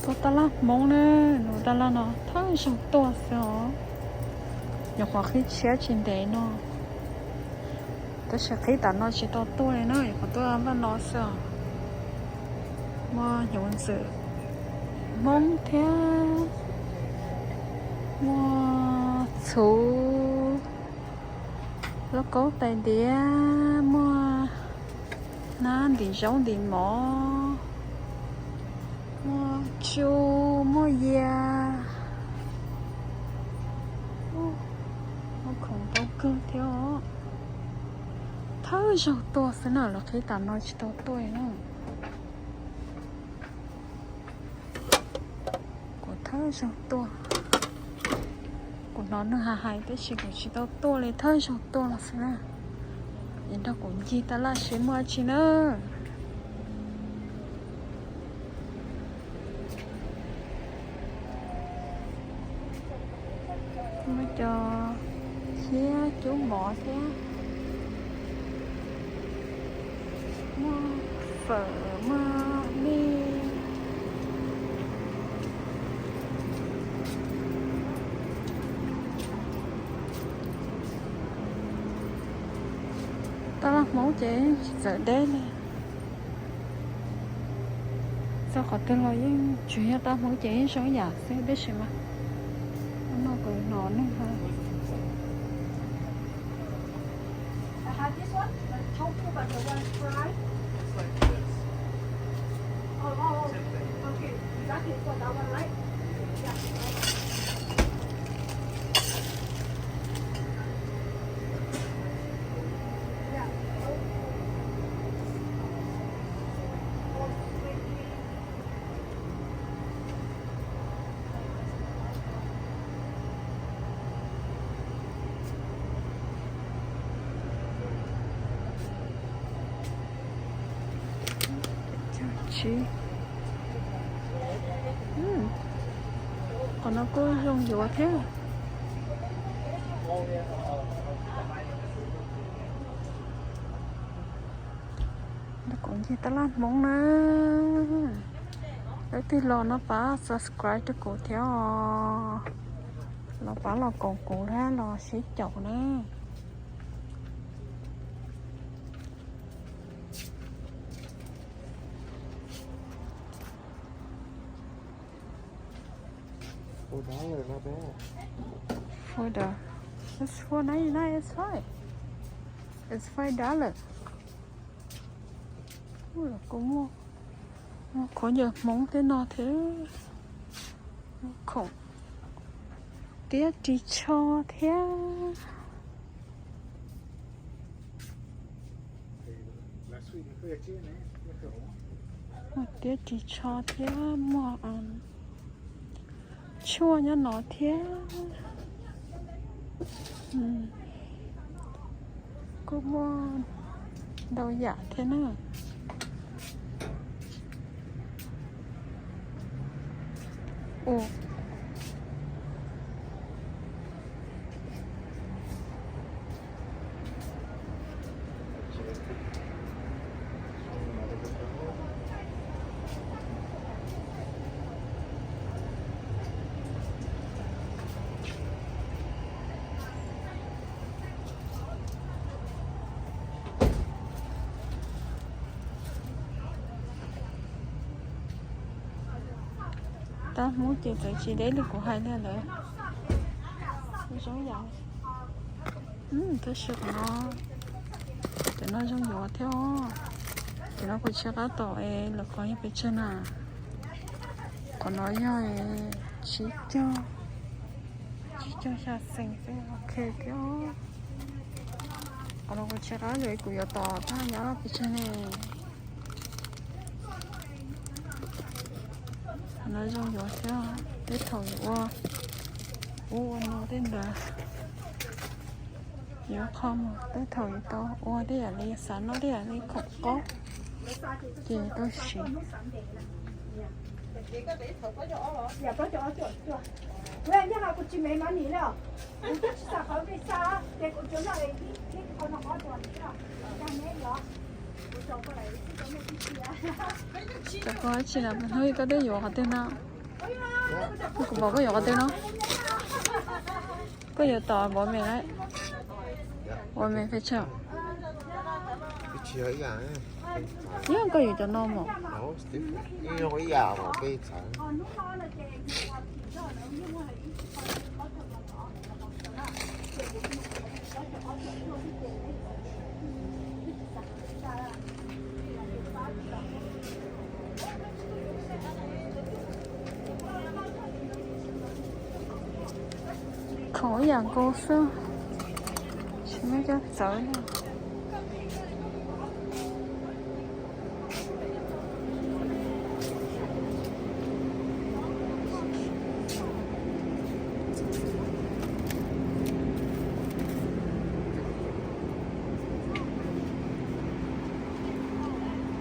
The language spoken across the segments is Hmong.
Tus tab laj Hmoob na, nws tab laj no thawj zaug tuaj xwb os. Nyuam qhuav qhib tshiab tsis ntev no, tab sis qhib tas no tsis tau tuaj li na, nyuam qhuav tuaj vaj no xwb os. Muaj hnyuv ntxwm Hmoob thiab, muaj txhuv, lauj kaub tais diav, muaj hnab ntim zaub ntim mov, muaj tsu, muaj yias, muaj khoom tau kawg thiab os. Thawj zaug tuaj xwb na, lawv qhib tas no tsis tau tuaj na. Kuv thawj zaug tuaj, kuv hnov neeg hais hais tab sis kuv tsis tau tuaj li, thawj zaug tuaj xwb na. Es nrog kuv ncig tab laj seb muaj dab tsi na. Muaj cov khiab cub mov thiab, muaj fawm, muaj mij. Tab laj Hmoob ces tsis txawv deb li. Txog qhov twg los yeej tsuas yog tab laj Hmoob ces yeej zoo ib yam xwb tab sis mas hnub no kuv hnov neeg hais. Qhov no kuj zoo yuav thiab. Kuv ncig tab laj Hmoob na. Leej twg los no pab subscribe rau kuv thiab os. Los pab los koom kuv thiab los sib caum na. Four dollar, not bad. Four dollar. It's four ninety-nine, it's fine. It's five dollar. Ua, kuv muaj, muaj qhov yawg Hmoob tej no thiab. Khoom tiab ris tsho thiab. Muaj tiab ris tsho thiab, muaj tshuaj nyob no thiab. Kuj muaj ntau yam thiab na. Ua, tab Hmoob ces txawv tsis deb li kuv hais ntag lawm. Zoo yam, tab sis qhov no, cov no zoo yuav thiab os. Cov no kuv tsis qab tom es lawv qhov yog pes tsawg na. Qhov no yog tsib caug, tsib caug xya xees xwb, ok thiab. Qhov no kuv tsis qab yuav, kuv yuav tom tag nyob pes tsawg ne. Qhov no zoo yuav thiab, tej thaum yuav ua, ua ua no tej ntawd, yuav qho mus tej thaum yuav tau ua tej yam li xav noj tej yam li khoom qaub, ces tau siv. Cov koj tsis na, hnub ib koj twb yuav qhov twg na? Kuv pom koj yuav qhov twg no? Koj yuav tom npaum me lawm, ua me peb tsam. Yog koj yuav cov no mos. Khoom ib yam nkaus xwb, tsis muaj cov txawv li.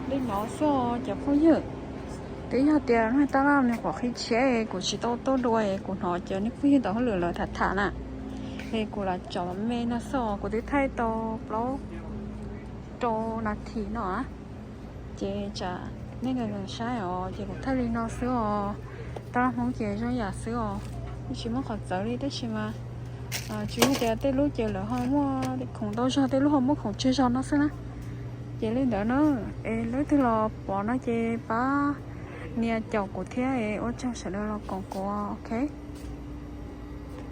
Li no xwb os cov phooj ywg. Twb yog tias nws tab laj nws qhuav qhib tshiab es kuv tsis tau tuaj dua es kuv hnov cov nej phooj ywg tau hauj lwm lawv tham tham na, es kuv lam tsom me no xwb os. Kuv twb thaij tau plaub rau nas this no, ces tsam nej nkees nkees saib os ces kuv thaij li no xwb os. Tab laj Hmoob ces zoo yam xwb os, yeej tsis muaj qhov txawv li tab sis mas tsis yog tias tej lub ces lawv ho muaj khoom ntau zog, tej lub ho muaj khoom tsawg zog no xwb na. Ces li ntawd na, es leej twg los pom no ces pab nias caum kuv thiab es ua tsaug sawv daws los koom kuv, ok.